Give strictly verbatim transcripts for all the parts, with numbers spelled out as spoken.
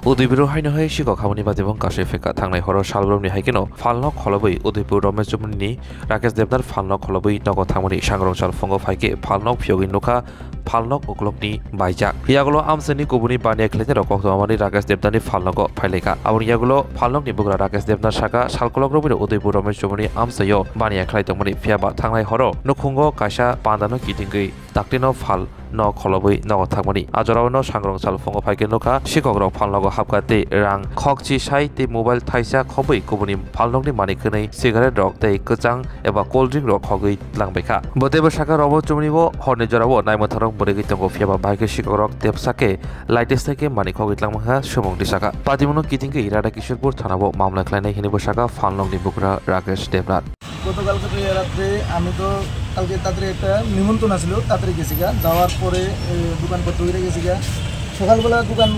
Udaipur haino hai sikok habani bati bong kasui pheka thangnai horo salbrumni hai kheno phalnok kholobwi Udaipur Romesh Chumuni ni Rakesh Debnar phalnok kholobwi nogo thangmani sangrong sal phungo phaikhe phalnok phiyogwi nukha phalnok uklokni baijak. Yagulo amsani kubuni baniya khlainai rok koktwmani Rakesh Debnar ni phalnogo phailaikha. Aboni yagulo phalnok ni bugra Rakesh Debnar saka salkolok romwi Udaipur Romesh Chumuni amsaio baniya khlai tongmani phiyaba thangnai horo nukhungo kaisa pandano kitingwi Daktino phal no kholobwi nogo thangmani. A jorao no sangrong sal phungo phaikhe nukha sikhokrok phalnogo hapkha tei rang khokchi sai tei mobile thaisa khobwi kubuni phalnokni manwi khwnwi cigarette rok tei kwchang eba cold drink rok khogwi tlangbaikha. Bo teibo saka Romesh Chumuni bo horni jorao naimwthangrok bwrwigwi tongo phiyaba bahai khe sikhokrok tepsa khe light stai khe manwi khogwi tlangmankha sumung tisakha. Patimungno kitingwi Radha Kishorpur thanao mamla khlainai hinwi bo saka phalnokni bugra Rakesh Debnath. গতকালকে তো এ রাত্রে আমি তো কালকে তাড়াতাড়ি একটা নিমন্ত্রণ আছিল, তাড়াতাড়ি গেছি গা। যাওয়ার পরে এ, দোকানপত্র ঘিরে গেছি গা। সকালবেলা দোকান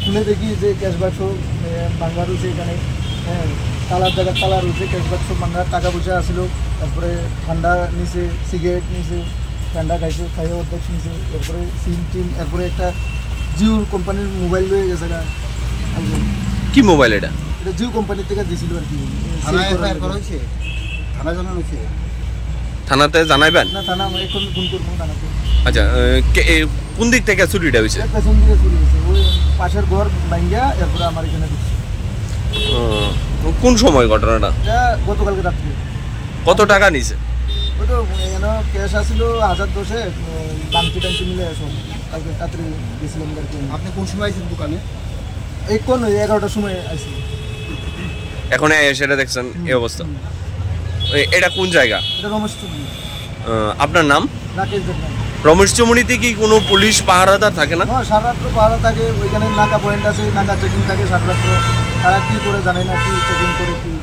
খুলে দেখি যে ক্যাশ বাক্স এ, ভাঙা রয়েছে এখানে। হ্যাঁ, তালার জায়গা তালা রয়েছে, ক্যাশ বাক্স ভাঙা, টাকা পয়সা আছিল, তারপরে ঠান্ডা নিছে, সিগারেট নিছে, ঠান্ডা খাইছে, খাইয়ে অর্ধেক নিছে, এরপরে সিম টিম, এরপরে একটা জিও কোম্পানির মোবাইল রয়ে গেছে গা। কি মোবাইল এটা? এটা জিও কোম্পানির থেকে দিছিল আর কি। থানায় সেল করার এফআইআর জন্য। করা হয়েছে? থানা জানানো হয়েছে? থানাতে জানাইবেন? না, থানা আমি এখন ফোন করবো থানাতে। আচ্ছা, এ, কে, এ, কোন দিক থেকে চুরিটা হয়েছে? এটা পেছন দিকে চুরি হয়েছে, ওই পাশের ঘর ভাঙ্গিয়া এরপরে আমার এখানে ঢুকছে। ও, কোন সময় ঘটনাটা? এটা গতকালকে রাত্রে। কত টাকা নিছে? ওই তো এখানে ক্যাশ আছিল হাজার দশে, উম, বাংতি টাংতি মিলে সব। কালকে রাত্রে গেছিলাম আর কি। আপনি কোন সময় আইছেন দোকানে? এই কোন ওই এগারোটার সময় আইছি। এখন এই সেটা দেখছেন, হুম, এই অবস্থা। হুম। এ-, এটা কোন জায়গা? এটা রমেশ চৌধুরী। আহ, আপনার নাম? রাকেশ দেবনাথ। রমেশ চৌমুহনীতে কি কোনো পুলিশ পাহারাদার থাকে না? হ্যাঁ, সারা রাত্র পাহারা থাকে, ওইখানে নাকা পয়েন্ট আছে, নাকা চেকিং থাকে সারা রাত্র। তারা কি করে জানে না, কি চেকিং করে কি।